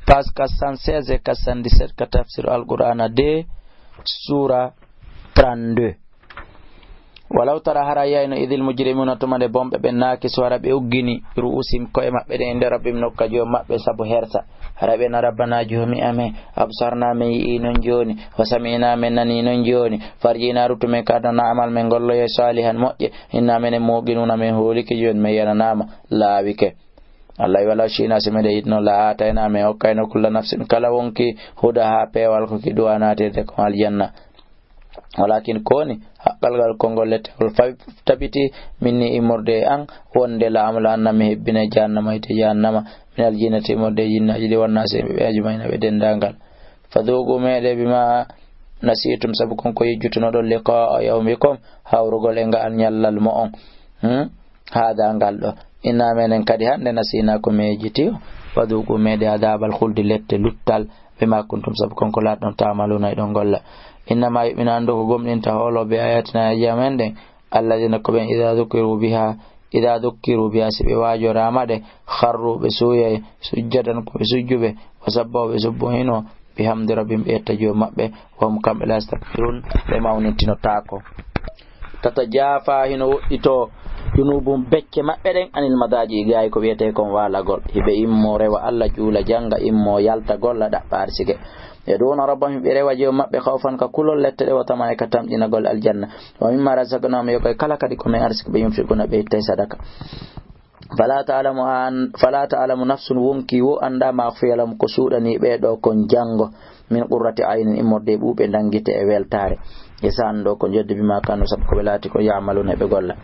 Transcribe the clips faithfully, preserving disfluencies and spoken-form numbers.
Page quatre cent seize et quatre cent dix-sept ka tafsir Alqur'ana deux, sura trente-deux. Walaw tara, hara yayno, idil mujrimuna, tuma nde bonɓe ɓe, nakisu, hara ɓe uggini, ru'usim, ko'e maɓɓe ɗen, inde rabbim, nokka joom maɓɓe, sabu hersa. Hara ɓe na, rabbana, joomi amen, absarna, men yi'i non jooni, wa sami'na, men nani non jooni, farji'na, ruttu men, ka aduna, na'mal, men golloyo, salihan, moƴƴe, inna, menen, muqinuna, men hoolike jooni, men yananaama, laawike. Allah wi, walaw shi'na, si meɗen yiɗno, la atayna, men okkayno, kulla nafsin, kala wonki, hudaha, peewal ko ki du'a naatirde kon aljanna. Walakin ko woni, haqqal ngal konngol lettegol fa-, tabiti, minni, immorde e an, wonde la amla anna, mi hebbina jahannama, hite jahannama, min aljinnati, immorde e jinnaaji ɗi, wannasi, ɓe ajmaina, ɓe denndaangal. Fadhuqu, meeɗe, bima nasitum, sabu kon ko yejjutunoɗon, liqa'a yawmikum, hawrugol e ngal ñallal mo'on. Hmm? Haada, ngal ɗo. Inna, menen kadi hannde, nasiina, ko men yejjiti o. Fadhuqu, meeɗe, adabal khuldi, lette luttal, bima kuntum, sabu kon ko laatɗon, ta'maluna, eɗon golla. Innama yu'minu, anndo ko gomɗinta hoolo, bi ayatina, e aayaaji amen ɗen, alladhina, ko ɓen, idha dhukiru biha, idha dhukkiru biha, si ɓe waajoraama ɗe, kharru, ɓe suuyay, sujjadan, ko ɓe sujjuɓe, wa sabbahu, ɓe subbohino, bihamdi rabbihim, ɓe yetta joom maɓɓe, wa hum, kamɓe, la yastakbirun, ɓe mawnintinotaako. Tatajafa, hino woɗɗitoo, junubuhum, becce maɓɓe ɗen, anil madaaji, gaay ko wiyetee kon waalagol. Hiɓe immoo rewa Allah, juula, jannga, immoo yalta, golla, ɗaɓɓa arsike. Yad'una rabbahum, ɓe rewa joom maɓɓe, khawfan, ka kulol lette ɗe, wa tama'an, ka tamƴinagol aljanna. Wa mimma razaqnahum, e ko e kala kadi ko men arsiki ɓe, yunfiquna, ɓe ittay sadaka. Fala ta'lamu an, fala ta'lamu nafsun, wonki wo annda, ma ukhfiya lahum, ko suuɗanii ɓe ɗo kon janngo, min qurrati aynin, immorde e ɓuuɓe ndanngite e weltaare. Jazaan, ɗo ko jodde, bima kanu, sabu ko ɓe laati ko, ya'maluna, ɓe golla.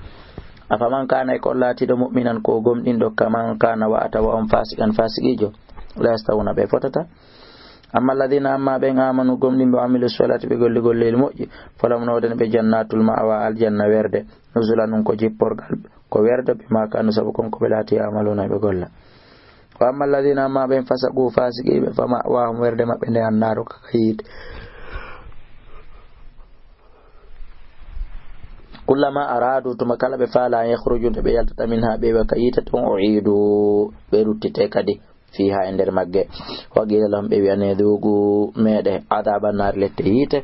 Afaman kana, e ko laatiiɗo, mu'minan, ko gomɗinɗo, kaman kana, wa, tawa on, fasiqan, fasiqiijo, la yastawuna, ɓe fotata. Amma alladhina, amma ɓen, amanu, gomɗimɓe, wa amilu salihati, ɓe golli golleeli moƴƴi, falahum, no woodani ɓe, jannatul ma'wa, aljanna werde, nuzulan, ɗum ko jipporgal, ko werdo, bima kanu, sabu kon ko ɓe laati, ya'maluna, ɓe golla. Wa amma alladhina, amma ɓen, fasaqu, fasiqiiɓe, fa ma'wahum, werde maɓɓe nde, annaaru, ko ka yiite. Kullama aradu, tuma kala ɓe faala, an yakhruju, nde ɓe yaltata, minha, ɓe iwa ka yiite ton, u'idu, ɓe ruttite kadi. Fiha, e nder magge. Wa qila lahum, ɓe wi'ane, dhuqu, meeɗe, adaba nnaari, lette yiite,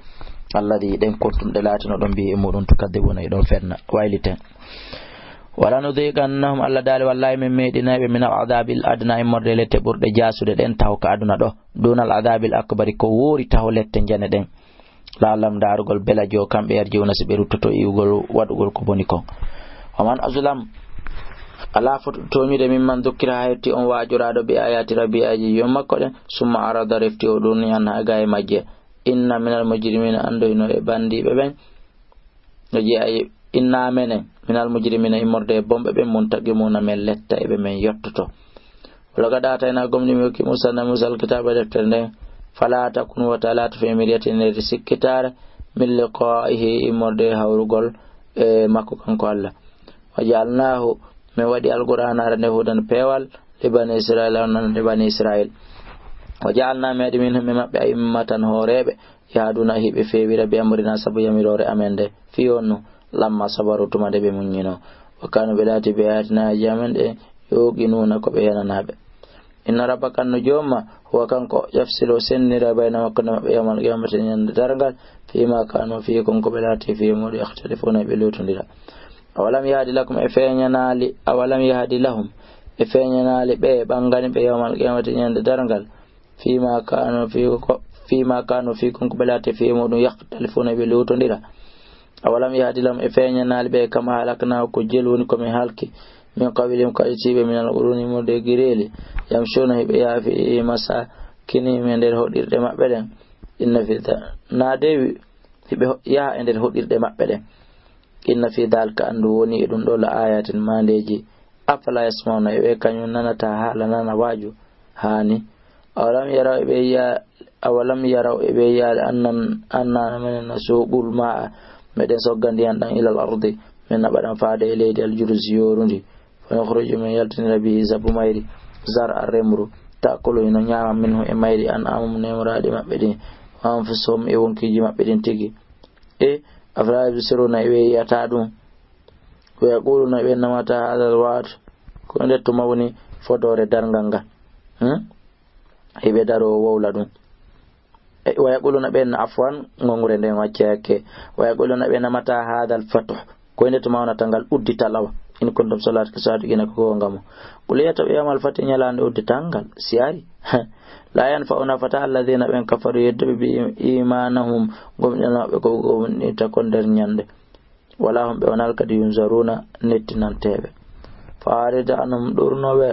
alladhi, ɗen kuntum, ɗe laatinoɗon, bihi, e muɗum, tukadhibuna, eɗon fenna, wayliten. Wala nudhiqannahum, Allah daali, wallahi, men meeɗinay ɓe, min al adabil adna, immorde e lette ɓurɗe jaasude ɗen taho ka aduna ɗo, dunal adabil akbari, ko woori taho lette njane ɗen. La'allahum, ndaarugol belajo kamɓe, yarji'una, si ɓe ruttoto iwugol waɗugol ko boni kon. Wa man azlam, alaa fotɗo tooñude, mimman dhukkira, haa hetti on waajoraaɗo, bi ayati rabbi, aayeeji joom makko ɗen, summa arada, refti o ɗum ni, anha, gaa e majje. Inna minal mujrimina, anndoyno e banndiiɓe ɓen. O jeyaa e inna menen, minal mujrimina, immorde e bonɓe ɓen, muntaqimuna, men letta e ɓe, men yottoto. Walaqad aataynaa, gomɗii min okki Muusaa, Nabi Muusaa, alkitaaba, deftere nden. Falaa takun, wota laatu, fii miryatin, e nder sikkitaare, min liqaa'ihi, immorde e hawrugol e makko kanko Allah. Wa ja'alnaahu, min waɗi Alqur'aanaare nde hudan, peewal, li banii Israa'iila, wonande banii Israa'iil. Wa ja'alnaa, min waɗi, minhum, e maɓɓe, a'immatan, hooreeɓe, yahduuna, hiɓe feewira, bi amrinaa, sabu yamiroore amen nde, fii honno, lammaa sabaruu, tuma nde ɓe muññinoo, wa kaanuu, ɓe laatii, bi aayaatinaa, aayaaji amen ɗen, yuuqinuuna, ko ɓe yenanaaɓe. Inna rabbaka, anno joom maa, huwa, kanko, yafsilu, o sennira, baynahum, hakkunde maɓɓe, yawmal qiyaamati, ñande darngal, fiimaa kaanuu, fii kon ko ɓe laatii, fii muuɗum, yaxtalifuuna, ɓe luutondira. Awalam yahdi lakum, e feeñanaali, awalam yahdi lahum, e feeñanaali ɓe, ɓanngani ɓe, yawmal qiyaamati, ñande darngal, fiimaa kaanuu, fii ko, fiimaa kaanuu, fii kon ko ɓe laatii, fii muuɗum, yaxtalifuuna, ɓe luutondira. Awalam yahdi lahum, e feeñanaali ɓe, kam ahlaknaa, ko jelu woni ko min halki, min qablihim, ko aditiiɓe, minal quruuni, immorde e gireeli, yamshuuna, hiɓe yaha, fii masaakinihim, e nder hoɗirɗe maɓɓe ɗen. Inna fii dha-, naa de wi-, hiɓe ho-, yaha e nder hoɗirɗe maɓɓe ɗen. Inna fii dhaalika, anndu woni e ɗum ɗo, la aayaatin, maandeeji, afalaa yasma'uuna, e ɓe kañum nanataa haala, nana waaju, haani. Awalam yaraw, e ɓe yiya-, awalam yaraw, e ɓe yiyaali, annan-, annaa menen nasuuqul maa'a, meɗen sogga ndiyan ɗan, ilal ardi, men naɓa ɗan faade e leydi, al juruzi, yoorundi, fa nukhriju, men yaltinira, bihi, sabu mayri, zar'an, remru, ta'kulu, hino ñaama, minhu, e mayri, al an'aamu, neemoraaɗi maɓɓe ɗin, wa anfusuhum, e wonkiiji maɓɓe ɗin tigi. E afalaa yubsiruuna, e ɓe yiyataa ɗum? Wa yaquluuna, ɓe innama ataa haadhal wa'du, ko nde tuma woni fodoore darngal ngal? Hmm? Hiɓe daro wowla ɗum. E, wa yaquluna ɓen, afwan, ngongre nden wacce hakke. Wa yaquluna ɓen, mata hadha al-fath? Ko inde tuma wonata ngal uddital awa? In kuntum, so laatike sadiqina ko ko ngamo. Qul, wiya to ɓe, yawmal fath, ñalaande uddital ngal, si ari. La yanfa'u, nafata, alladhina, ɓen, kafaru, yedduɓe, bi imanahum, gomɗinal maɓɓe ko gomɗinta ko nder ñande. Wala hum, ɓe wonal kadi, yunzaruna, nettinanteeɓe. Fa arid anhum, ɗurno ɓe.